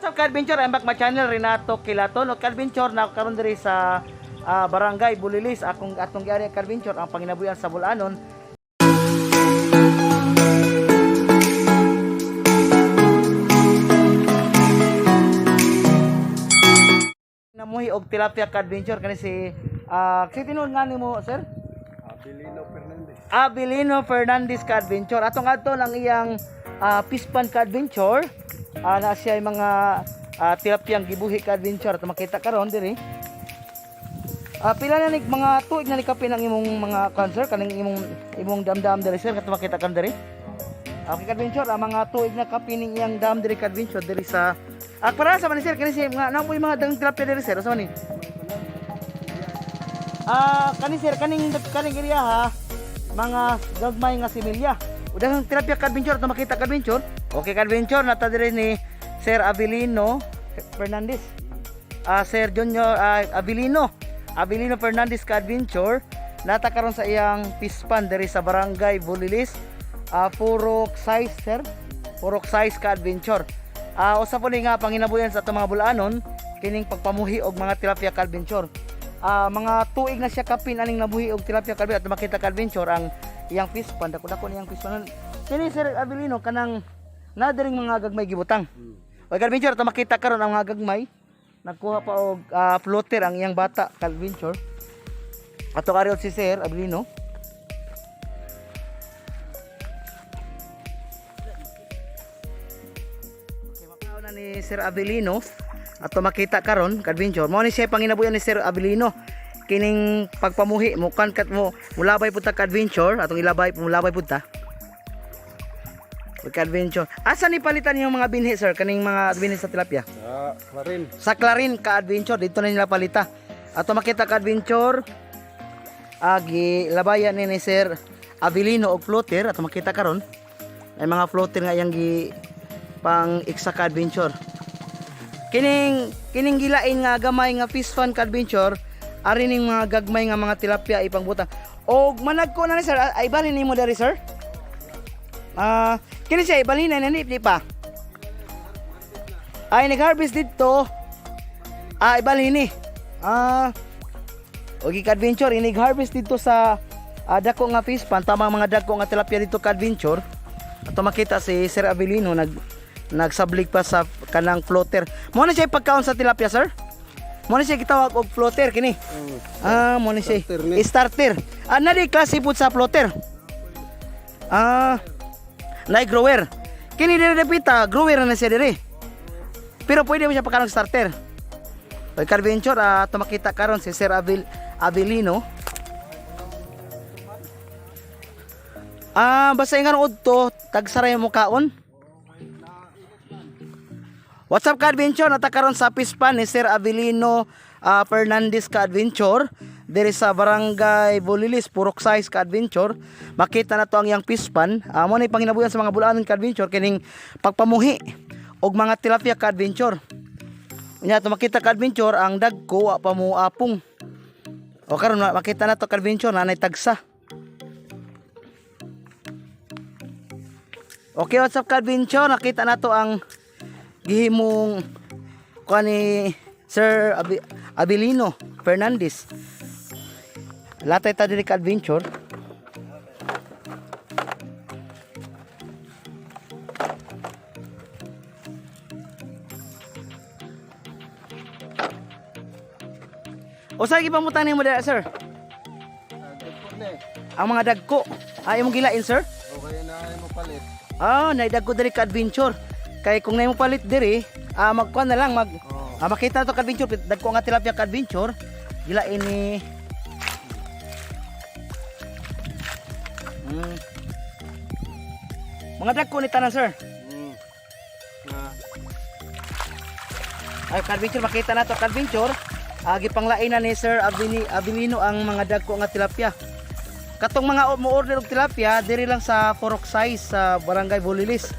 What's up, ka-adventure? I'm back my channel, Renato Kilaton. O ka-adventure, na karon diri sa Barangay Bulilis. Akong atong giari, ka-adventure, ang panginabuyan sa Bulanon. Namuhi og tilapia, ka-adventure, kani si si tinuod nga nimo, sir? Abilino Fernandez. Abilino Fernandez ka-adventure. Atong adto ang iyang pispan, ka-adventure. Na siya ay mga tilapiyang gibuhi, ka-adventure. Ato makita karon diri. Pila na ni mga tuig na ni kapin ang imong mga cancer kaning imong imong damdam diri, sir, kato makita karon diri. Okay, ka-adventure, ang mga tuig na kapin ning iyang dam diri, ka-adventure, diri sa para sa man ni sir kani si mga namoy mga dang tilapia diri, sir, sa man ni? Kani sir, kaning kaning area ha, mga gagmay nga similya. Udang tilapia, ka-adventure, ito makita, ka-adventure. Okay, ka-adventure, nata diri ni Sir Abilino Fernandez. Sir Junior Abilino. Abilino Fernandez, ka-adventure. Nata karon sa iyang pispan diri sa Barangay Bulilis. Purok size, sir. Purok size, ka-adventure. Usa po ni nga panginabuyan sa atong mga Bulanon kining pagpamuhi og mga tilapia, ka-adventure. Mga tuig na siya kapin aning nabuhi og tilapia, ka-adventure. At makita, ka-adventure, ang iyang fish pond, dako-dako niyang fish pond. Kini Sir Abilino, kanang na diring mga gagmay gibutang. Oy, ka-adventure, ato makita karon ang mga gagmay. Nagkuha pa og floater ang iyang bata, ka-adventure. Ato karon si Sir Abilino. Okay, makaon na ni Sir Abilino. Ato makita karon, ka-adventure. Mao ni siya panginabuyan ni Sir Abilino. Kining pagpamuhi mo kan kat mo mulabay pud ta, ka-adventure, atong ilabay, mulabay pud ta. Ka-adventure. Asa ni palitan yung mga binhi, sir, kaning mga binhi sa tilapia? Sa Clarin. Sa Clarin, ka-adventure, dito na nila palita. Ato makita, ka-adventure, agi labayan ni Sir Abilino og floater. Ato makita karon ay mga floater nga iyang gi pang iksa, ka-adventure. Kining kining gilain nga gamay nga fish fan, ka-adventure, ari ning mga gagmay nga mga tilapia ipangbutang. Og managko na ni sir, ay balhin nimo diri, sir. Kini siya ibalhin na ni di pa. Ay nag-harvest dito. Ibalhin ni. Okay, ka-adventure, inig harvest dito sa dako nga fish pond, tamang mga dako nga tilapia dito, ka-adventure. Ato makita si Sir Avelino nagsablig pa sa kanang floater. Mo na siya pagkaon sa tilapia, sir? Mo na siya gitawag og floater kini. Mo na siya Starter ni. starter. Na di klase pud sa floater. Na grower. Kini diri dapita, grower na siya diri. Pero pwede mo siya pagkaon starter. Oy, ka-adventure, tumakita karon si Sir Abilino. Basta ingan udto, tagsaray mo kaon. What's up, ka-adventure? Nata karon sa pispan ni Sir Abilino Fernandez, ka-adventure. Diri sa Barangay Bulilis, Purok Size, ka-adventure. Makita na to ang iyang pispan. Mo ni panginabuyan sa mga Bulanon, ka-adventure, kining pagpamuhi og mga tilapia, ka-adventure. Unya to makita, ka-adventure, ang dagko wa pa mo apong. O karon makita na to, ka-adventure, nanay tagsa. Okay, what's up, ka-adventure? Nakita na to ang gihimong kuan ni Sir Abilino Fernandez. Latay ta diri, ka-adventure. Usa gipamutang nimo dira, sir? Dagko na eh. Ang mga dagko. Ay imong gilain, sir? Okay na ay mo palit. Naidagko diri, ka-adventure. Kay kung naimo palit diri, magkuan na lang mag Oo. Makita to, ka-adventure, dagko nga tilapia, ka-adventure. Gilain ni. Mga dagko ni tanan, sir. Nga Ay, ka-adventure, makita na to, ka-adventure. Gipanglain na ni Sir Abilino ang mga dagko nga tilapia. Katong mga mo order og tilapia diri lang sa Forok Size sa Barangay Bulilis.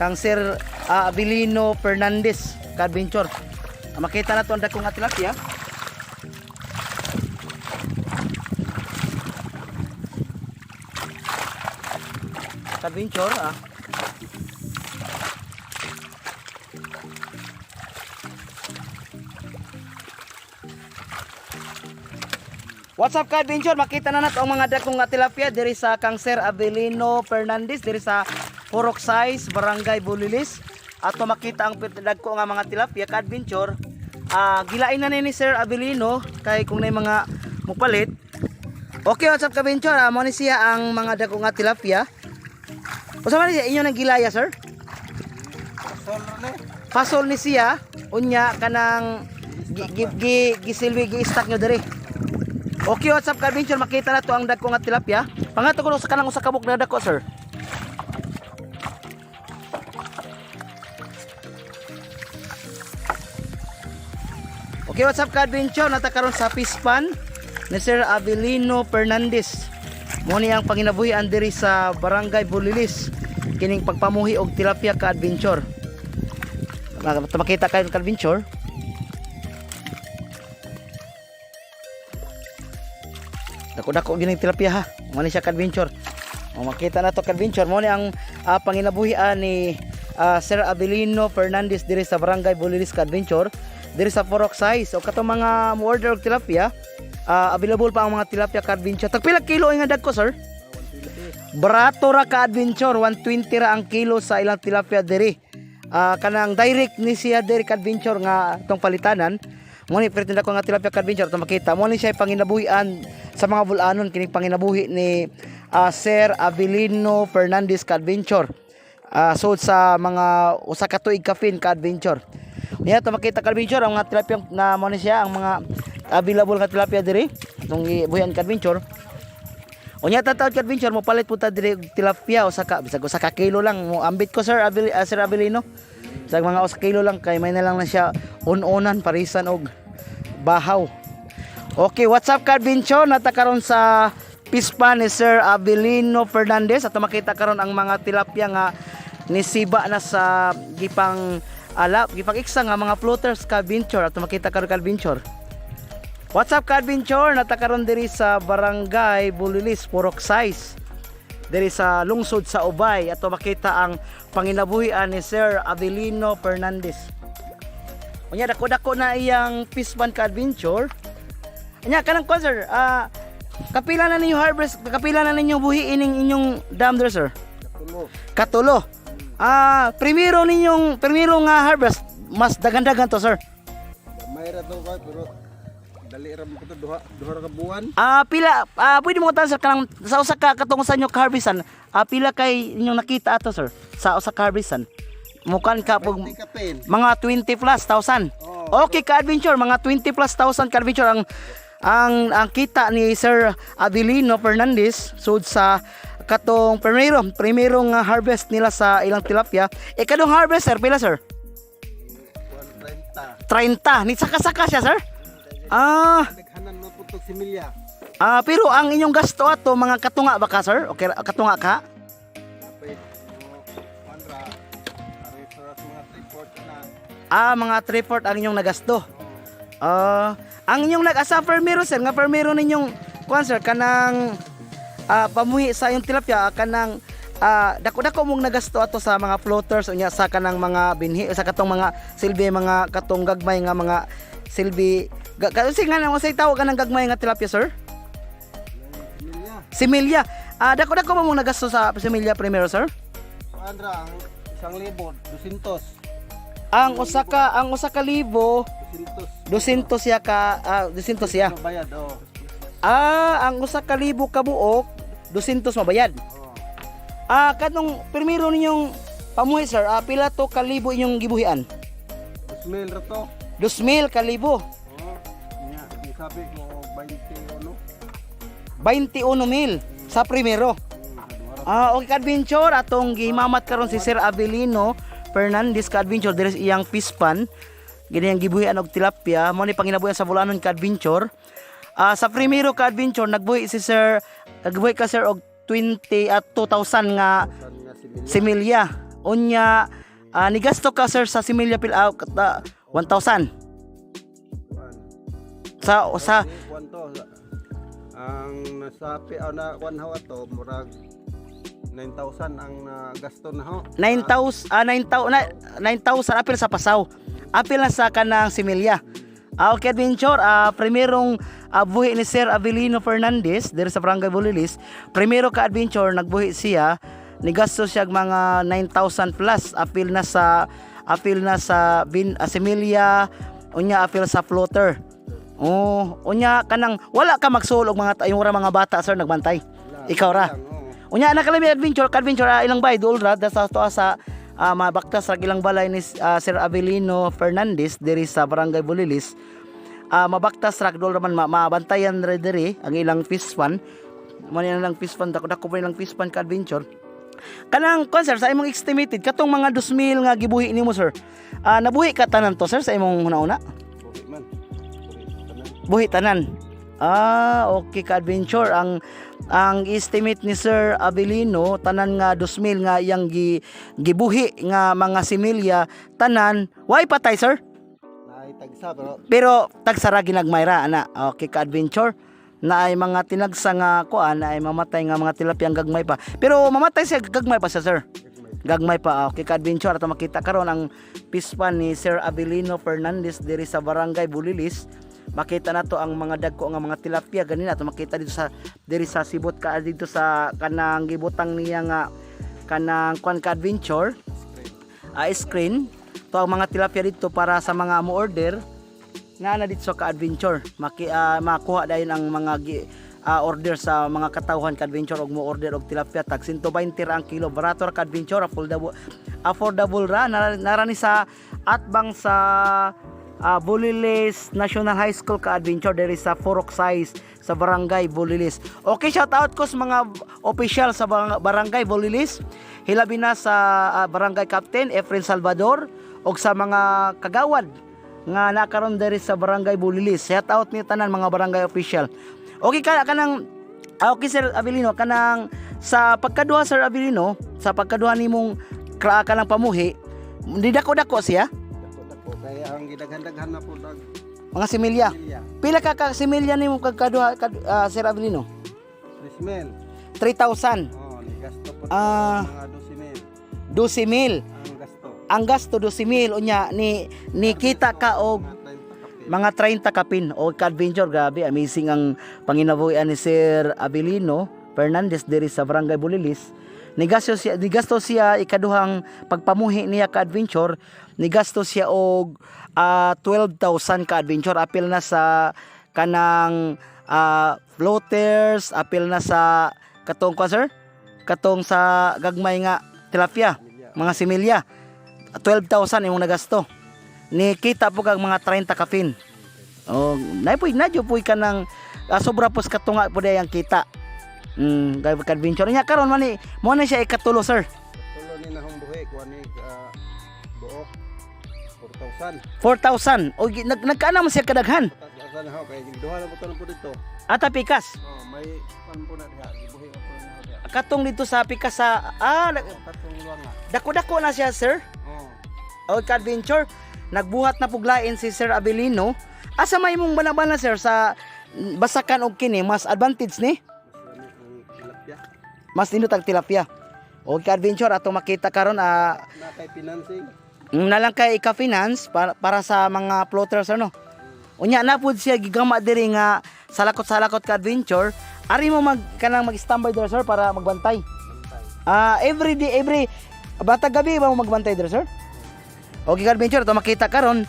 Kang Sir Abilino Fernandez, ka-adventure. Makita na to ang dagko nga tilapia. Ka-adventure, ah. What's up, ka-adventure? Makita na nato ang mga dakong nga tilapia diri sa kang Sir Abelino Fernandez diri sa Purok Size, Barangay Bulilis. Ato makita ang dagko nga mga tilapia, ka-adventure. Gilain na ni Sir Abelino kay kung nay mga mupalit. Okay, what's up, ka-adventure? Mo ni siya ang mga dako nga tilapia. Usa man ni siya inyo nang gilaya, sir? Pasol ra ni. Fasol ni siya, unya kanang gi gi gi gisilwi, gi-stack nyo diri. Okay, what's up, ka-adventure? Makita na to ang dagko nga tilapia. Pangato ko sa kanang usa ka buok na dako, sir. Okay, what's up, ka-adventure? Nata karon sa Pispan ni Sir Abelino Fernandez. Mo ni ang panginabuhian diri sa Barangay Bulilis kining pagpamuhi og tilapia, ka-adventure. Makita kayo, ka-adventure. Dako-dako gini tilapia ha. Mo ni siya, ka-adventure. O, makita na to, ka-adventure. Mo ni ang panginabuhian ni Sir Abelino Fernandez diri sa Barangay Bulilis, ka-adventure. Diri sa Porok Size. O katong mga mo order og tilapia, available pa ang mga tilapia, ka-adventure. Tagpila kilo ang dagko, sir? Barato ra, ka-adventure, 120 ra ang kilo sa ilang tilapia diri. Kanang direct ni siya diri, ka-adventure, nga itong palitanan. Mo ni pretend ako nga tilapia, ka-adventure, itong makita. Mo ni siya panginabuhian sa mga bulanon kining panginabuhi ni Sir Avelino Fernandez, ka-adventure. So sa mga usa ka tuig kapin, ka-adventure. Niya to makita, ka-adventure, ang mga tilapia na mo ni siya ang mga available nga tilapia diri itong gibuhian, ka-adventure. Unya ta taud, ka-adventure, mo palit po ta diri og tilapia usa ka bisag usa ka kilo lang mo ambit ko, Sir Sir Abilino. Bisag mga usa kilo lang kay may na lang na siya un-unan parisan og bahaw. Okay, what's up, ka-adventure? Nata karon sa pispa ni Sir Abilino Fernandez at makita karon ang mga tilapia nga nisiba na sa gipang alap, gipang iksa nga mga floaters, ka-adventure, at makita karon, ka-adventure. What's up, ka-adventure? Natakaron diri sa Barangay Bulilis, Purok Size. Diri sa lungsod sa Ubay ato makita ang panginabuhian ni Sir Avelino Fernandez. Unya dako-dako na iyang pispan, ka-adventure. Unya kanang kon, sir, kapila na ninyo harvest, kapila na ninyo buhi ining inyong dam there, sir? Katulo. Katulo. Primero ninyong primero nga harvest mas dagan-dagan to, sir? May ra to kay pero dali ra mo to, duha duha ra ka buwan. Pila, pwede mo tan sir kanang sa usa ka katong sa inyo ka-harvestan, pila kay inyong nakita ato, sir, sa usa ka harvestan? Mukan ka pug 20 kapin. Mga 20 plus thousand. Oo. Okay, ka-adventure, mga 20 plus thousand, ka-adventure, ang kita ni Sir Adelino Fernandez sud sa katong primero primero nga harvest nila sa ilang tilapia. E kadong harvest, sir, pila, sir? 130. 30. Ni saka-saka siya, sir? Daghanan mo po tog similya. Pero ang inyong gasto ato mga katunga ba ka, sir? Okay, katunga ka? Kapit mo kwan ra. Ari sa mga 3/4 na. Mga 3/4 ang inyong nagasto. Ang inyong nag-asa permiro, sir, nga permiro ninyong kuan, sir, kanang pamuhi sa inyong tilapia, kanang dako-dako mong nagasto ato sa mga floaters unya sa kanang mga binhi sa katong mga silbi, mga katong gagmay nga mga silbi kasi nga nang unsay tawag kanang gagmay nga tilapia, sir? Similya. Similya. Dako-dako mo mong nagasto sa similya primero, sir? Kuan ra ang 1,000, 200. Ang usa ka libo 200. 200 siya ka 200 siya. Mabayad oh. Ang 1,000 ka buok 200 mabayad. Oh. Kanong primero ninyong pamuhi, sir, pila to kalibo inyong gibuhian? 2,000 ra to. 2,000 kalibo. Oh. Nya, sabi ko 21. 21,000 sa primero. Duha ra. Okay, ka-adventure, atong gimamat karon si Sir Avelino Fernandez, ka-adventure, diri sa iyang pispan. Gini ang gibuhian og tilapia, mo ni panginabuhian sa Bulanon, ka-adventure. Sa primero, ka-adventure, nagbuhi si Sir, nagbuhi ka, sir, og 20 at 2,000 nga San nga similya. similya. Unya nigasto ka, sir, sa similya pil 1,000 Kuan. sa Kuan to. Ang nasapi o na kuan hawa to murag 9,000 ang nagasto na ho. 9,000 9,000 9,000 apil sa pasaw. Apil na sa kanang similya. Okay, adventure, primerong buhi ni Sir Avelino Fernandez diri sa Barangay Bulilis. Primero ka adventure, nagbuhi siya, nigasto siya og mga 9,000 plus, apil na sa bin similya, unya apil sa floater. Oh, unya kanang wala ka magsuol og mga yung mga bata, sir, nagbantay. Ikaw ra. Lang, oo. Unya na kalami adventure, adventure, ilang bay duol ra da sa to sa mabaktas ra ilang balay ni Sir Avelino Fernandez diri sa Barangay Bulilis. Mabaktas ra duol ra man mabantayan ra diri ang ilang fish pond. Mo ni lang fish pond, dako dako pa ilang fish pond ka adventure. Kanang kon, sir, sa imong estimated katong mga 2,000 nga gibuhi nimo, sir. Nabuhi ka tanan to, sir, sa imong una-una? Buhi man. Buhi tanan. Buhi tanan. Okay ka adventure, ang estimate ni Sir Avelino, tanan nga 2,000 nga iyang gibuhi nga mga similya tanan way patay, sir. Naay tagsa pero Pero tagsara ginagmay ra ana. Okay ka adventure, na ay mga tinagsa nga kuan na ay mamatay nga mga tilapia ang gagmay pa. Pero mamatay siya, gagmay pa siya, sir. Gagmay. Gagmay pa. Okay ka adventure, ato makita karon ang pispan ni Sir Avelino Fernandez diri sa Barangay Bulilis. Makita nato ang mga dagko nga mga tilapia ganina ato makita dito sa diri sa sibot ka dito sa kanang gibutang niya nga kanang kuan ka adventure, screen to ang mga tilapia dito para sa mga mo order nga na dito sa ka-adventure, makuha dayon ang mga order sa mga katawhan ka-adventure og mo order og tilapia. Tag 120 ra ang kilo, barato ra ka-adventure, affordable, affordable ra. Nara ni sa atbang sa Bulilis National High School ka-adventure, diri sa Furok Size sa Barangay Bulilis. Okay, shout out ko sa mga official sa Barangay Bulilis, hilabi na sa Barangay Captain Efren Salvador og sa mga kagawad nga nakaron diri sa Barangay Bulilis. Shout out ni tanan mga barangay official. Okay ka kanang okay, Sir Avelino, kanang sa pagkaduha, Sir Avelino, sa pagkaduha nimong kanang pamuhi, di dako-dako siya Dako dako kaya ang gidaghan-daghan na po dag mga similya. similya. Pila ka ka similya nimo kagkaduha, Sir Avelino? 3,000. 3,000. Oh, ni gasto po mga 12,000 12,000. ang gasto. Ang gasto 12,000, unya ni kita ka og Mga 30 kapil. mga 30 kapin o ka-adventure. Grabe, amazing ang panginabuhian ni Sir Avelino Fernandez diri sa Barangay Bulilis. Nigasto siya ikaduhang pagpamuhi niya ka-adventure, nigasto siya og 12,000 ka-adventure, apil na sa kanang floaters, apil na sa katong kwa, sir, katong sa gagmay nga tilapia, mga similya. 12,000 imong nagasto, ni kita po kag mga 30 kapin. Oh, nay nadyo poy ka ng sobra pos katunga po ang kita. Kay adventure niya karon man ni mo na siya ikatulo, sir. Tulo ni nahong buhi kuan ni buok 4,000. 4,000. O nagkaana man siya kadaghan. 4,000 na ho kay duha na po tanon po dito. Ata pikas. Oh, may kuan po na diha, gibuhi po na ho diha. Katong dito sa pikas sa Katong luwanga. Dako-dako na siya, sir. Oh. O ka adventure, nagbuhat na puglain si Sir Abelino. Asa may imong banabana, sir, sa basakan og kini mas advantage ni? Mas lami ang tilapia. Mas nindot ang tilapia. O ka adventure, ato makita karon Na kay financing. Nalang kay ika-finance para sa mga floaters, ano. Unya na pud siya gigama diri nga salakot-salakot ka adventure. Ari mo mag kanang mag-standby diri, sir, para magbantay. Bantay. Every day, every bata gabi ba mo magbantay diri, sir? Okay ka adventure, to makita karon.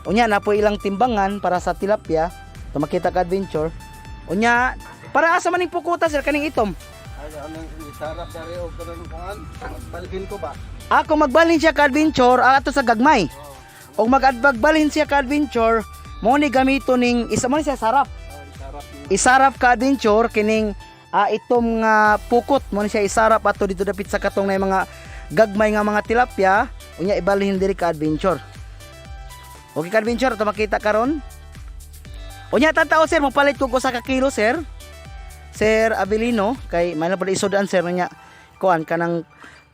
Unya na po ilang timbangan para sa tilapia. To makita ka adventure. Unya para asa man ning pukuta, sir, kaning itom? Ay, anong isarap dari og kanang kuan? Magbalhin ko ba? Ako magbalhin siya ka adventure, ato sa gagmay. Og magadbagbalhin siya ka adventure, mo ni gamito ning isa mo ni siya sarap. Oh, isarap ni Isarap ka adventure kining itom nga pukot mo ni siya isarap ato dito dapit sa katong na mga gagmay nga mga tilapia, unya ibalhin diri ka adventure. Okay ka adventure, to makita karon. Unya tantao, sir, mopalit ko usa ka kilo, sir. Sir Avelino, kay may na pala isudan, sir, nya kuan kanang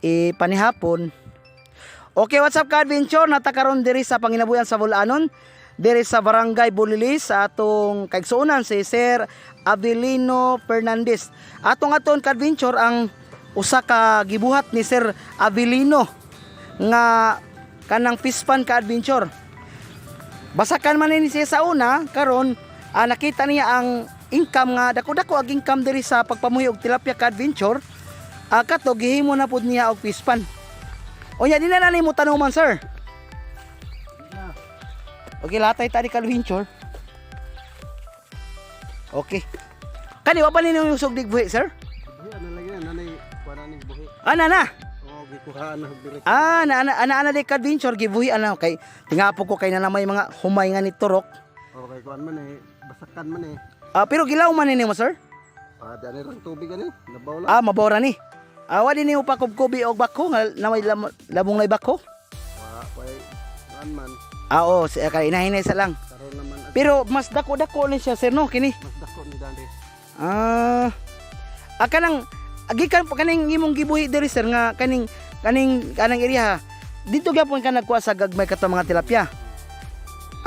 ipanihapon. Okay, what's up ka adventure? Natakaron diri sa panginabuyan sa Bulanon, diri sa Barangay Bulilis, sa atong kaigsuonan si Sir Avelino Fernandez. Atong aton ka adventure ang usa ka gibuhat ni Sir Avelino nga kanang fish pan ka adventure. Basakan man ni siya sa una, karon nakita niya ang income nga dako-dako ang income diri sa pagpamuhi og tilapia ka adventure. Kato gihimo na pud niya og fish pond. Unya, di na na nimo tanuman, sir. Okay, latay ta di ka adventure. Okay. Kani wa pa ninyo yung sugdig buhi, sir? Buhi ana lagi na nanay kuan ani buhi. Ana na. Oh, gikuhaan na diri. Ah, na ana ana ana di ka adventure gibuhi ana kay tingapo ko kay na may mga humay nga ni turok. Okay, kuan man eh, basakan man eh. Ah, pero gilaw man nimo, sir. Ah, di ani rang tubig ani, nabaw lang. Ah, mabora ni. Ah, wa din nimo pa kubkubi og bako nga na may labong nay bako. Wa way kuan man. Ah, oo, si kay inahinay sa lang. Karon naman at Pero mas dako-dako ni siya, sir, no, kini. Mas dako ni dali. Ah, kanang gikan pa kaning imong gibuhi diri, sir, nga kaning kaning kanang area ha. Dito gyapon ka nagkuha sa gagmay kato mga tilapia.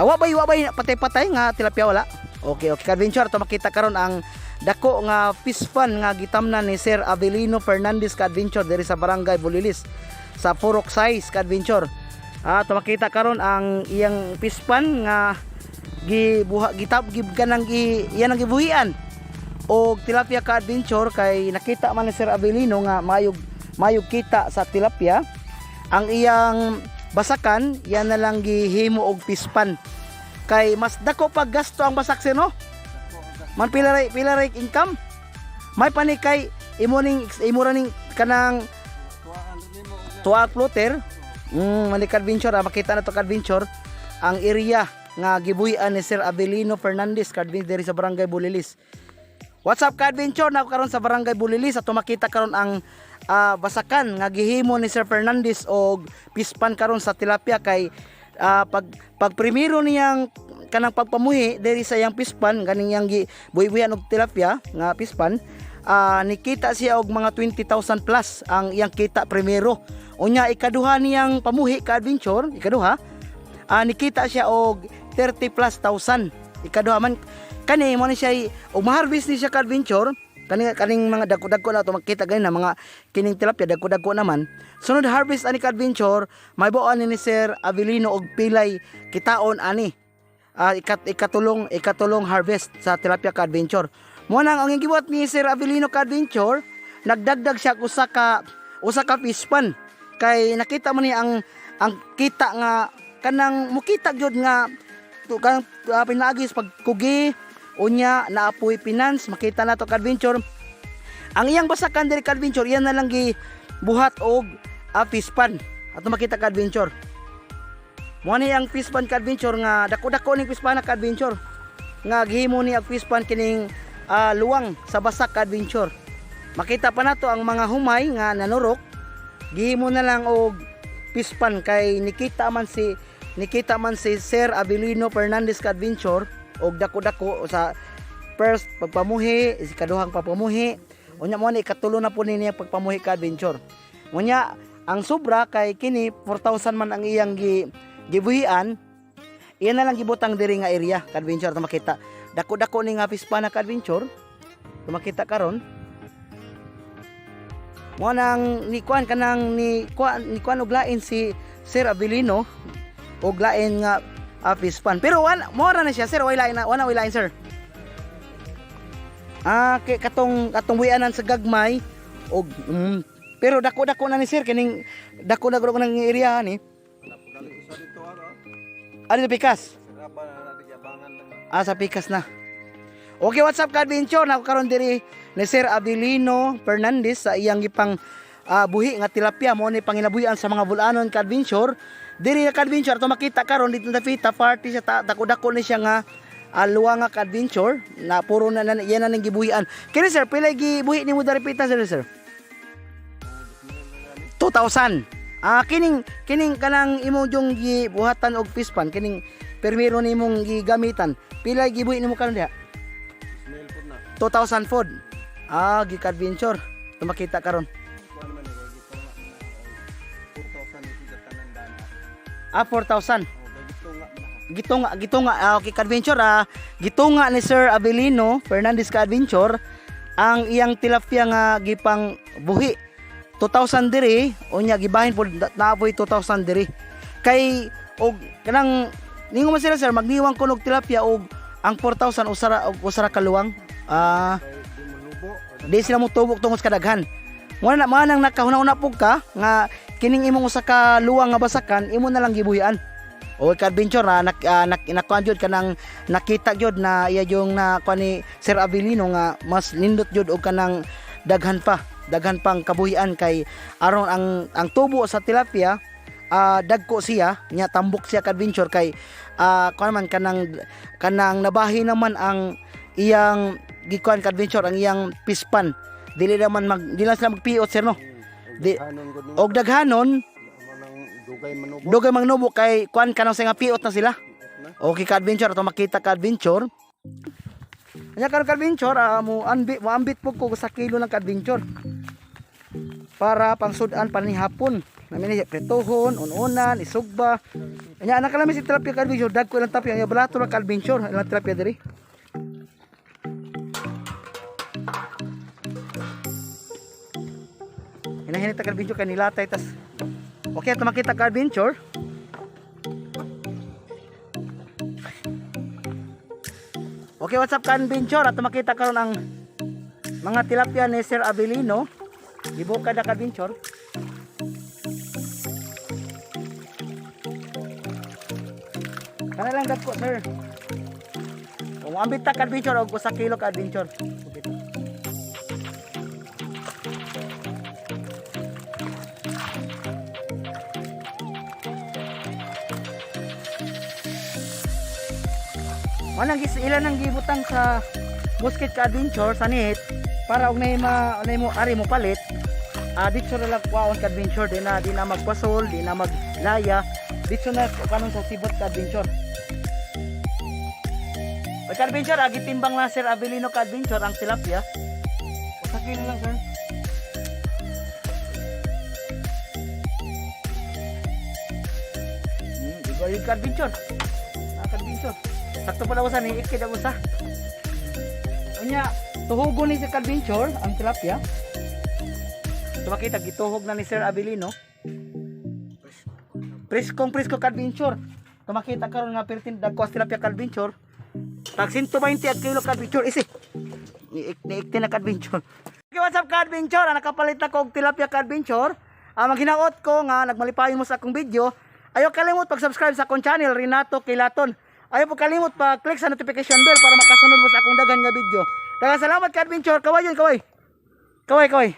Ah, wa bay patay-patay nga tilapia, wala? Okay, adventure to makita karon ang dako nga fish pond nga gitamnan ni Sir Avelino Fernandez ka adventure diri sa Barangay Bulilis sa Purok Size ka adventure. Ah, to makita karon ang iyang fish pond nga gibuha gitab gib kanang gi iyan ang gibuhian og tilapia ka adventure kay nakita man ni Sir Avelino nga mayog mayog kita sa tilapia. Ang iyang basakan, yan na lang gihimo og pispan kay mas dako pag gasto ang basak, sir, no, man pila ray income may pani kay imo ning imo ra ning kanang Kuhaan nimo og tuwa floater. Man adventure, makita na to ka adventure ang area nga gibuhian ni Sir Avelino Fernandez ka adventure diri sa Barangay Bulilis. What's up ka adventure, na karon sa Barangay Bulilis ato makita karon ang basakan nga gihimo ni Sir Fernandez og pispan karon sa tilapia kay pag pag primero niyang kanang pagpamuhi diri sa iyang pispan ganing iyang gi buhi-buhian og tilapia nga pispan, nikita siya og mga 20,000 plus ang iyang kita primero. Unya ikaduha niyang pamuhi ka adventure, ikaduha, nikita siya og 30 plus thousand. Ikaduha man kani mo ni siya og maharvest ni siya ka adventure kani kaning mga dagko-dagko na to makita gani na mga kining tilapia dagko-dagko naman. Sunod harvest ani ka adventure, may buo ani ni Sir Avelino og pilay kitaon ani ikatulong ikatulong harvest sa tilapia ka adventure. Mo nang ang gibuhat ni Sir Avelino ka adventure, nagdagdag siya og usa ka fish pond kay nakita mo niya ang kita nga kanang mukita gyud nga tu kanang pinaagi sa pagkugi, unya naapoy finance. Makita na to ka adventure ang iyang basakan diri ka adventure, iyan na lang gi buhat og fish pond ato makita ka adventure. Mo ni ang fish pond ka adventure nga dako-dako ning fish pond ka adventure nga gihimo ni ang fish pond kining luwang sa basak ka adventure. Makita pa nato ang mga humay nga nanurok, gihimo na lang og fish pond kay nikita man si Sir Avelino Fernandez ka adventure og dako-dako sa first pagpamuhi, si kaduhang pagpamuhi. Unya mo ni ikatulo na po niya pagpamuhi ka adventure. Unya ang sobra kay kini 4,000 man ang iyang gibuhian, iyan na lang gibutang diri nga area ka adventure. To makita dako-dako ni nga fish pond na ka adventure to makita karon. Mo nang ni kuan kanang ni kuan og lain si Sir Avelino og lain nga fish pond. Pero wan mo ra na siya, sir, way lain na, wala way lain, sir. Ah, kay katong katong buyanan sa gagmay og pero dako-dako na ni sir kining dako-dako ng area ni. Gali usa dito ara. Ano sa pikas? Siraba na nagyabangan lang. Ah, sa pikas na. Okay, what's up ka adventure? Nako karon diri ni Sir Avelino Fernandez sa iyang gipang buhi nga tilapia mo ni panginabuhian sa mga bulanon ka adventure. Diri ka adventure ato makita karon dito na pita party sa dako-dako ni siya nga luwa nga ka adventure na puro na iyan na ning gibuhian. Kini sir, pila gibuhi nimo dari pita, sir? 2,000. Ah, kining kining kanang imo yung gibuhatan og fish pan kining permiro nimong gigamitan. Pila gibuhi nimo karon diha? Smell po na. 2,000 food. Ah, gika-adventure. Tumakita karon. Kuan man eh, kay gito nga na 4,000 ito sa tanan dana. Ah, 4,000. O kay gito nga man na. Gitunga, gitunga, okay, ka-adventure, gitunga ni Sir Avelino Fernandez ka-adventure ang iyang tilapia nga gipang buhi. 2,000 diri, unya gibahin po naapoy 2,000 diri. Kay og kanang Ningo man sila, sir, magniwang kunog tilapia og ang 4,000 usara og usara kaluwang. Ah, Kay di manubo. di sila mo tubok tungod sa kadaghan. Mo na mo nang nakahuna-huna pug ka nga kining imong usa ka luwang nga basakan imo na lang gibuhian. O ka adventure na nak, nak, nakuan jud kanang nakita jud na iya yung na kuan ni Sir Avelino nga mas nindot jud og kanang daghan pa, daghan pang kabuhian kay aron ang tubo sa tilapia, dagko siya nya, tambok siya ka adventure, kay kuan man kanang kanang nabahi naman ang iyang gikuan ka adventure, ang iyang pispan, dili naman mag dili na sila magpiot, sir, no? Di- Hanon gud nimo. Og daghanon. Amo nang dugay manubo. Dugay mangnubo kay kuan kanang sa nga piot na sila. Na. Okay ka adventure, ato makita ka adventure. Anya karon ka adventure, mo ambit, mo ambit po ko sa kilo ng ka adventure. Para pangsudan pa ni hapon. Namin ni pretohon, ununan, isugba. Anya anak kalami si tilapia ka adventure, dagko ilang tapia, anya balato ra ka adventure, ilang tilapia diri. Hinahinit ka adventure kay nilatay tas. Okay, ato makita ka adventure. Okay, what's up ka-adventure? At makita karon ang mga tilapia ni Sir Abelino. Gibuka na ka-adventure. Kana lang dagko, sir. Kung ambit ta ka-adventure og usa kilo ka-adventure. Okay. Manang gis ilan ang gibutang sa musket ka adventure sa net para og nay ma nay mo ari mo palit. Dito na lang kwaon ka adventure, di na magpasol, di na maglaya. Dito na kanon sa sibot ka adventure. Pag ka adventure, agi timbang na Sir Abelino ka adventure ang tilapia. Usa kilo lang, sir. Di ba yung ka adventure? Ah, ka adventure. Sakto pala usa ni ikid ang usa. Unya, tuhugon ni si Adventure ang tilapia. Tumakita gituhog na ni Sir Abelino. Preskong presko ka adventure. Tumakita karon nga pertin dagko as tilapia ka adventure. Tag 120 ang kilo ka adventure isi. Niikti na ka adventure. Okay, what's up ka adventure? Nakapalit na ko og tilapia ka adventure. Maghinaot ko nga nagmalipayon mo sa akong video. Ayaw kalimot pag-subscribe sa akong channel Renato Kilaton. Ayaw po kalimot pa-click sa notification bell para makasunod mo sa akong daghan nga video. Daghang salamat ka adventure. Kaway yun, kaway. Kaway, kaway.